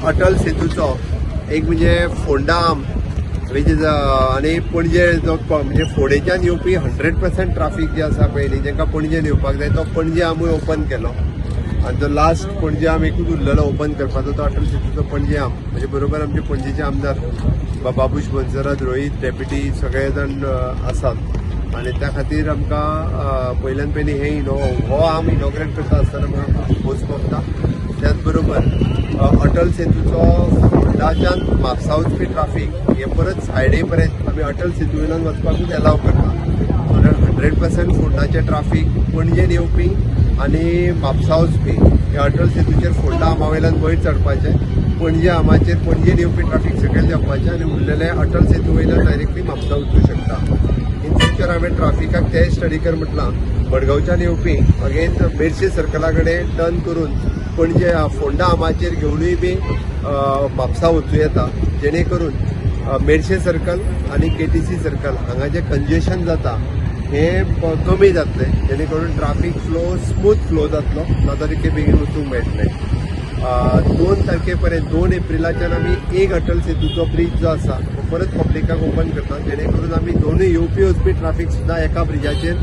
अटल सेतूचो एक म्हणजे Ponda arm which is आनी पणजे जो म्हणजे फोंडेच्यान येवपी 100% ट्राफीक जे आसा पळय न्ही, जेंका पणजेन येवपाक जाय तो पणजे आर्मूय ओपन केलो आनी जो लास्ट पणजे आर्म एकूच उरलेलो ओपन करपाचो तो अटल सेतूचो पणजे आर्म. म्हणजे बरोबर आमचे पणजेचे आमदार बाबूश मोन्सेरात, रोहीत, डेप्युटी सगळे जाण आसात आनी त्या खातीर आमकां पयल्यान पयलीं हे हो आर्म इनॉग्रेट करता आसतना म्हाका खूब खोस भोगता. त्याच बरोबर अटल सेतूचो फोंडाच्यान म्हापसा वचपी ट्राफीक हे परत सायडे पर्यंत आमी अटल सेतू वयल्यान वचपाकूच एलाव करता. सो 100% फोंडाचें ट्राफीक पणजेन येवपी आनी म्हापसा वचपी हे अटल सेतूचेर फोंडा आर्मा वयल्यान वयर चडपाचें, पणजे आर्माचेर पणजेन येवपी ट्राफीक सकयल देंवपाचें आनी उरलेले अटल सेतू वयल्यान डायरेक्टली म्हापसा वचूं शकता. इन फ्युचर हांवें ट्राफिकाक तेय स्टडी कर म्हटलां, मडगांवच्यान येवपी अगेन मेरशे सर्कला कडेन टर्न करून पणजे फोंडा आर्माचेर घेवनूय बी म्हापसा वचूं येता, जेणे करून मेरशे सर्कल आनी केटीसी सर्कल हांगा जें कंजेशन जाता हें कमी जातलें, जेणे करून ट्राफीक फ्लो स्मूथ फ्लो जातलो, जाता तितके बेगीन वचूंक मेळटलें. 2 तारखे पर्यंत, 2 एप्रिलाच्यान आमी एक अटल सेतूचो ब्रीज जो आसा तो परत पब्लिकाक ओपन करता, जेणे करून आमी दोनूय येवपी वचपी ट्राफीक सुद्दां एका ब्रिजाचेर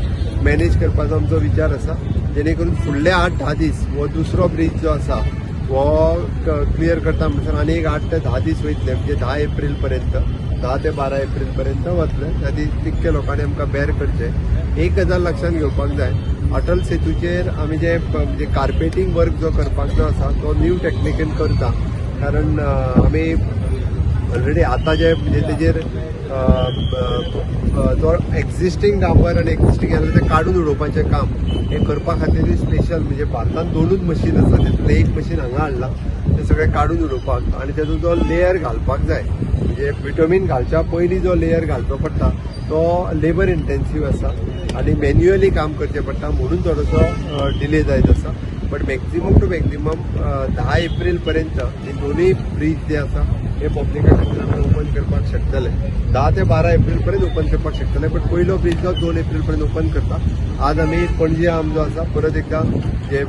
मॅनेज करपाचो आमचो विचार आसा, जेणे करून फुडले 8-10 दीस हो दुसरो ब्रीज जो आसा हो क्लियर करता म्हणसर आनी एक 8 ते 10 दीस वयतले, म्हणजे 10 एप्रील पर्यंत, 10 ते 12 एप्रील पर्यंत वतले. त्या दीस तितके लोकांनी आमकां बेर करचें. एक गजाल लक्षांत घेवपाक जाय, अटल सेतूचेर आमी जे म्हणजे कार्पेटींग वर्क जो करपाक जो आसा तो न्यू टॅक्निकेन करता, कारण आमी ऑलरेडी आतां जे म्हणजे तेजेर जो एक्झिस्टींग डांबर आनी एक्झिस्टींग आसलें तें काडून उडोवपाचें काम हें करपा खातीर स्पेशल म्हणजे भारतांत दोनूच मशीन आसा, तितूंतलें एक मशीन हांगा हाडलां. तें सगळें काडून उडोवपाक आनी तेजो जो लेयर घालपाक जाय, म्हणजे बिटुमीन घालच्या पयलीं जो लेयर घालचो पडटा तो लेबर इंटेन्सीव आसा आनी मॅन्युअली काम करचें पडटा, म्हणून थोडोसो डिले जायत आसा. But maximum to maximum 10 April पर्यंत हे दोनूय ब्रीज जे आसा हे पब्लिका खातीर आमी ओपन करपाक शकतले. 10 ते 12 एप्रील पर्यंत ओपन करपाक शकतले, बट पयलो ब्रीज जो 2 एप्रील पर्यंत ओपन करता. आज आमी पणजे आर्म जो आसा परत एकदा जे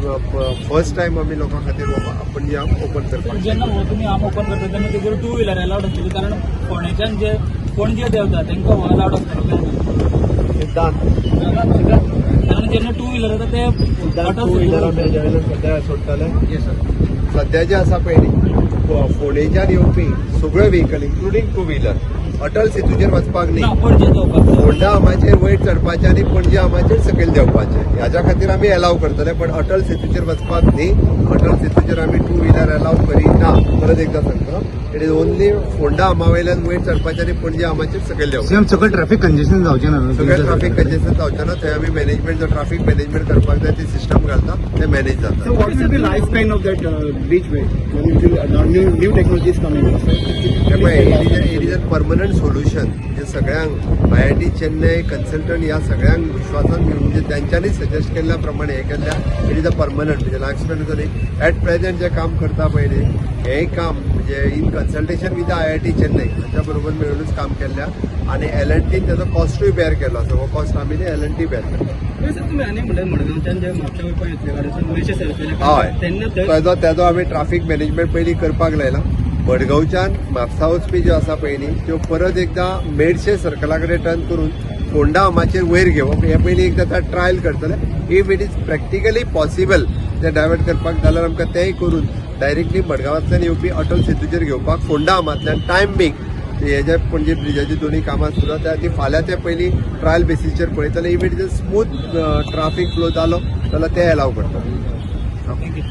फर्स्ट टायम आमी लोकां खातीर हो पणजे आर्म ओपन करपाक जेन्ना हो तुमी आर्म ओपन करता तेन्ना तेजेर टू व्हिलर अलाउड आसतली? कारण फोंडेच्यान जे पणजे देंवता तांकां हो अलाउड आसतलो काय ना? सिद्धांत. कारण जेन्ना टू व्हिलर येता ते सिद्धांत, टू व्हिलर आमी हेज्या वयल्यान सद्या सोडटले. Yes sir. सध्या जे आसा पळय न्ही, फोंडेच्यान येवपी सगळे vehicle including two wheeler Atal सेतूचेर वचपाक न्ही. ना, पणजे देंवपाक. फोंडा आर्माचेर वयर चडपाचें आनी पणजे आर्माचेर सकयल देंवपाचें, ह्याच्या खातीर आमी एलाव करतले, पण अटल सेतूचेर वचपाक न्ही. अटल सेतूचेर आमी टू व्हिलर एलाव करिना. परत एकदा सांगता, it is only Ponda Arma वयल्यान वयर चडपाचें आनी पणजे आर्माचेर सकयल देंवपाचें. सेम सगळं ट्रॅफिक कंजेशन जावचें ना? सगळें ट्राफीक कंजेशन जावचें ना. थंय आमी मॅनेजमेंट जो ट्राफीक मॅनेजमेंट करपाक जाय ती सिस्टम घालता, तें मॅनेज जाता. So what will be lifespan of that bridge way when it will, new new technologies coming in? हे पळय, it is a permanent solution म्हणजे सगळ्यांक आयआयटी चेन्नय कन्सल्टंट ह्या सगळ्यांक विश्वासान घेवन, म्हणजे तेंच्यांनी सजेस्ट केल्ल्या प्रमाणे हें केल्ल्या. It is a permanent म्हणजे लायफ स्पॅन न्ही. एट प्रेझेंट जें काम करता पळय न्ही, हें काम म्हणजे in consultation with IIT Chennai हांच्या बरोबर मेळूनच काम केल्ल्या आनी एल एन टीन तेजो कॉस्टूय बेर केलो आसा. हो कॉस्ट आमी न्ही, एल एन टी बेर करता. सर, तुमी आनी म्हणलें मडगांवच्यान जे म्हापशा वयपा येतले गाडी मेरशे सर्कल तेन्ना थंय तेजो आमी ट्राफीक मॅनेजमेंट पयलीं करपाक लायला. मडगांवच्यान म्हापसा वचपी ज्यो आसा पळय न्ही, त्यो परत एकदां मेरशे सर्कला कडेन टर्न करून फोंडा आर्माचेर वयर घेवप हें पयलीं एकदां आतां ट्रायल करतले. If it is practically possible तें डायवर्ट करपाक जाल्यार आमकां तेंय करून डायरेक्टली मडगांवांतल्यान येवपी अटल सेतूचेर घेवपाक फोंडा आर्मांतल्यान टायम बींग हे जे पणजे ब्रिजाची दोन्ही कामां सुरू आसा ती फाल्यां ते पयलीं ट्रायल बेसीसचेर पळयतले. If it is a smooth traffic flow जालो जाल्यार ते एलाव करतले. Thank you.